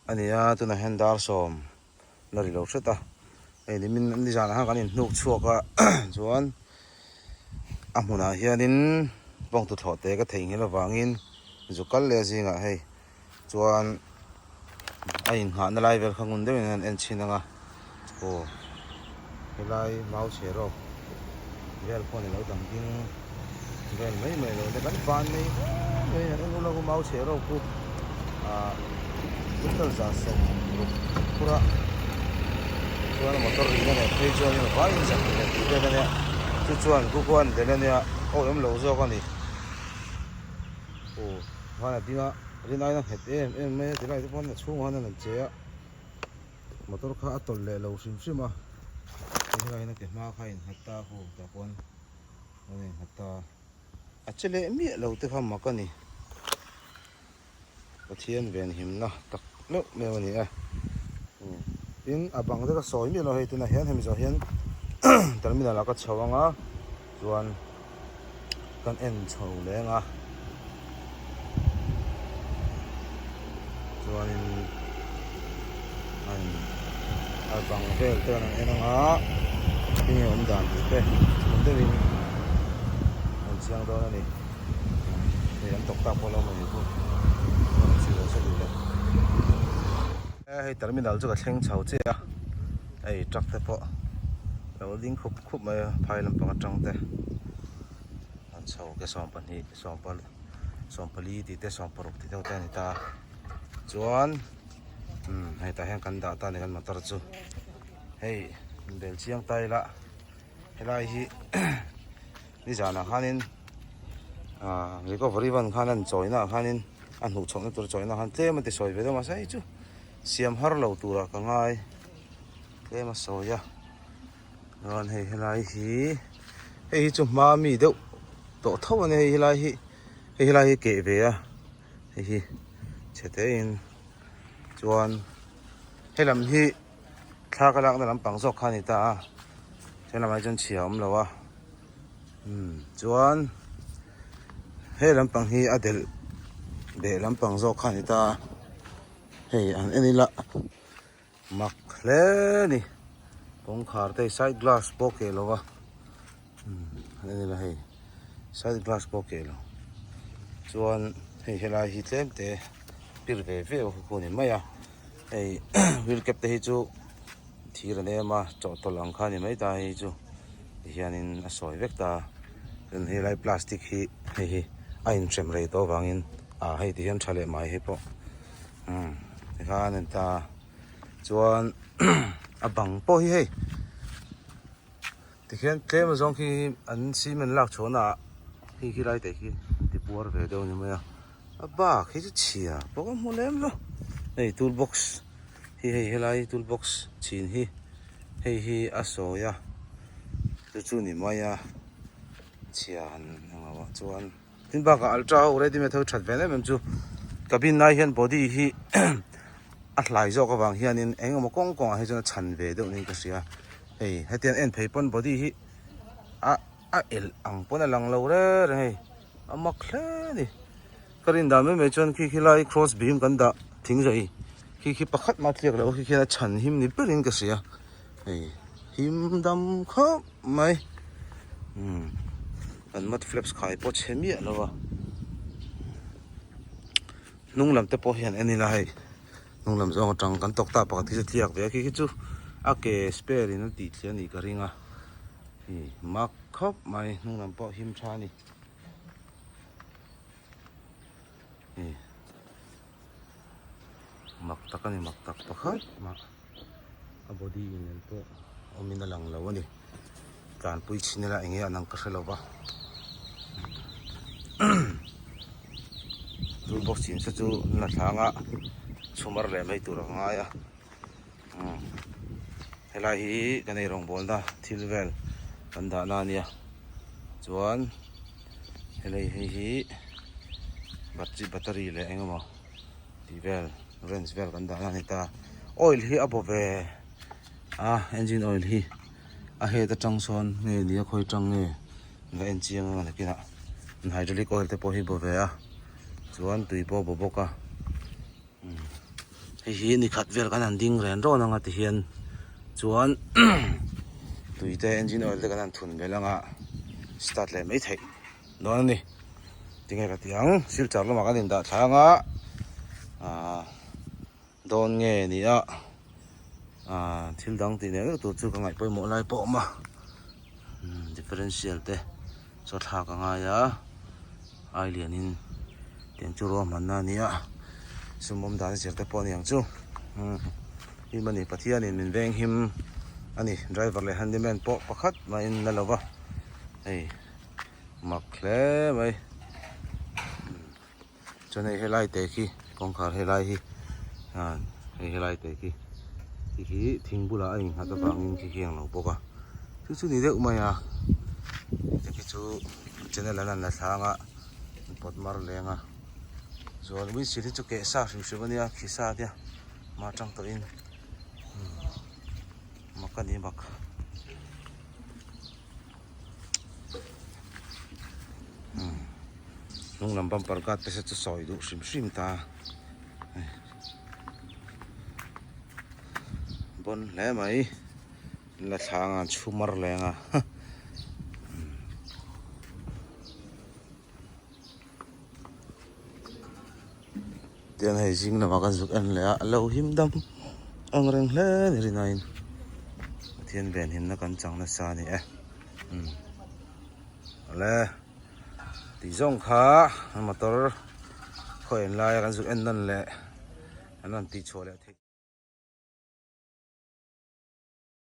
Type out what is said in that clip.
a ni a tunah hian dar sawm la ri lo hret a hei nimin nizanah khan kan inhnuk chhuak a chuan a hmunah hianin bawng tuthlawh te ka theihnghilh avangin zu kal leh a zingah hei. Chuan a inghahna lai vel kha ngun deuhin an en chhin ang a, aw helai mau chhe rawk vel pawh ni lo dang ding vel mai mai lo te kan van nei em mai an en ula mau chhe rawk chu ah quintal 160 phur a chuan motor rihna leh phei chuanin vaiin zahnih leh tih vel a nia chu chuan khu khuan delh a nia aw em lo zawk a ni aw. Van a ding a, rin aiin a nghet em em mai a tilai te pawh a chhungah hian an che a, motor kha a tawlh leh lo hrim hrim a, hei helaiin a ke hma kha a innghat ta a hu tah pawn a innghat ta a, a che leh miah lo te kha mak a ni, Pathian venhimna tak meuh meuh a ni e, tin a bang te ka sawi miah lo hei tunah hian hemi zawh hian terminal ah ka chho ang a chuan. Kan en chho leng a chuanin an a bang vel te an en ang a enge awm dan tih te chhun deuhin an chiang dawn a ni hei an tawk tak pawh lo mai chu hei terminal chu ka thleng chho chiah a hei truck te pawh lo ding khup khup mai a phai lampang atang te an chho ke 12 14 tih te 16 tih deuh te a ni ta chuan umm hei tah hian kan dah ta a ni kan motor chu hei bel chiang ta ila helai hi nizanah khanin ah recovery van khan an chawina ah khanin a hnuh chhohna tur chawina khan tlem a ti sawi ve deuh mahse hei chu siam har lo turah ka ngai tlem a sawi a. Chuan hei helai hi hei hi chu hma mi deuh tawh tho a ni hei helai hi hei helai hi keh ve a hei hi chhe te in chuan helam hi thla ka lakna lampang zawk kha a ni ta a helam ah chuan chhia a awm lo a umm chuan he lampang hi a delh beh lampang zawk kha a ni ta a hei an en ila. Mak hle a ni kawngkhar te side glass pawh keh lo a umm en ila hei side glass pawh keh lo chuan hei helai hi tlem te pir ve ve a khu ni mai a hei wheel cap te hi chu thir an em a chawhtawlh ang kha a ni mai ta hei chu tihianin a sawi vek ta chuan helai plastic hi hei hi a inhrem rei tawh avangin ah hei tihian tha leh mai hei pawh. Umm tikhan a ni ta chuan a bang pawh hi hei tikhian tlem azawng khi an cement lak chhuahna ah hei khi lai te khi an ti puar ve deuh a ni mai a a bak hi chu chhia pawh ka hmu lem lo hei tool box hi hei helai tool box chhin hi hei hi a sawi a chu chu ni mai a chhia han englo ah chuan. Tin bakah ultra ho ready made ho that ve em em chu cabin lai hian body hi a hlai zawk avang hianin eng emaw kawng kawngah hi chuan a chhan ve deuh niin ka hria hei hetiang en phei pawn body hi a a elh ang pawn a lang lo reng reng hei a mak hle a ni ka rin dan mai mai chuan khi khi lai cross beam kan dah thing zai khi khi pakhat mah tliak loh khi khian a chhan him ni berin ka hria hei him dam khawp mai umm. An mud flaps khai pawh chhe miah lo a, hnung lam te pawh hian en ila hei hnung lam zawng atang kan tawk ta pakhat khi chu tliak ve a khi khi chu a ke spare in a tih thliah a nih ka ring a ih mak khawp mai hnung lam pawh him tha a ni ih mak tak a ni mak tak pakhat mah. A body in en pawh awmin a lang lo a ni tlanpui chhin ila enge an ang ka hre lo va tool box chin se chu na thlanga chhumar leh mai tur a ngai a umm helai hi kan ei rawngbawlna thil vel kan dahna a nia chuan helai hei hi battery leh eng emaw tih vel. Wrench vel kan dah na a ni ta oil hi a baw ve a engine oil hi a head atang sawn nge ni a khawi tang nge va en chiang ang nakinah hydraulic oil te pawh hi baw ve a chuan tui pawh a baw bawk a umm. Hei hi ni khat vel kan han ding ren rawn anga tihian chuan tui te engine oil te kan han thun belh anga start leh mai theih dawn a ni. Tinge ka ti ang silchar lamah kan indah thla anga ahh dawn nge ni a ahh thil dang tih neuh neuh tur chu ka ngaih pawimawh lai pawh a awm a differential te chaw thlak a ngai a ai lianin tiang chu ruahmanna a ni a sum awm dan zir te pawh a ni ang chu him a ni Pathianin min veng him a ni driver leh handyman pawh pakhat mahin la lo va hei mak hle mai. Chuan hei helai te khi kawngkhar helai hi ah hei helai te khi khi khi thing bulah a innghat avangin khi khi ang lo bawk a chu chu ni deuh mai a hei te khi chu channel an han la thlang a an pawt mar leng a chuan windshield hi chu keh sa hrim hrim a nia khi sa nia mah atang tawhin mak a ni mak. Hnung lam bumper guard te chu sawi duh hrim hrim ta bawn hle mai la thla anga an chhu mar leng a tiang hei zing lamah kan zuk en leh a a lo him dam ang reng hle ni rinaiin Pathian venhimna kan chang nasa a ni e umm awle tih zawng kha motor khaw en laia kan zuk en nawn leh an rawn tih chhuah leh theih.